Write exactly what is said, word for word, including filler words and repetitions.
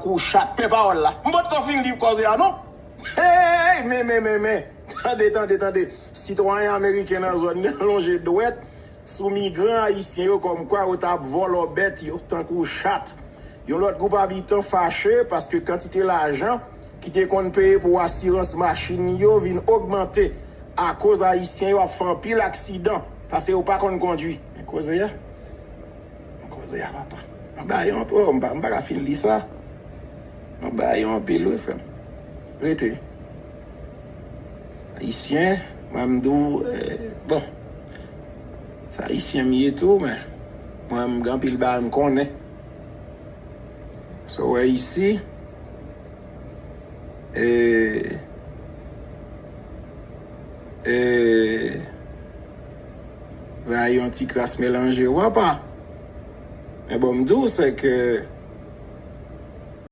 Kou chat, men pawòl la. M potko fin li kòze a non. Hey, men, men, men, men. Tande, tande, tande. Sitwayen ameriken nan zòn nan lonje dwèt sou migran ayisyen yo kòmkwa yo t ap vòlò bèt yo tankou chat. Yon lòt gwoup abitan fache paske kantite lajan ki te konn peye pou asirans machin yo vin ogmante akoz ayisyen yo ap fè anpil aksidan paske yo pa konn kondwi. Men koze a. Koze a, papa. Mwen ba yo anpil, oh, m pa, m pa ka fin li sa. Mwen ba yo anpil, wi, frè m. Rete. Ayisyen, mwen m di w, eh, bon. Se Ayisyen m ye tou, men mwen m gen anpil bagay m konnen. So, wè isi, e, e, va yon ti kras melanje, w apa. Men bon, m di w, se ke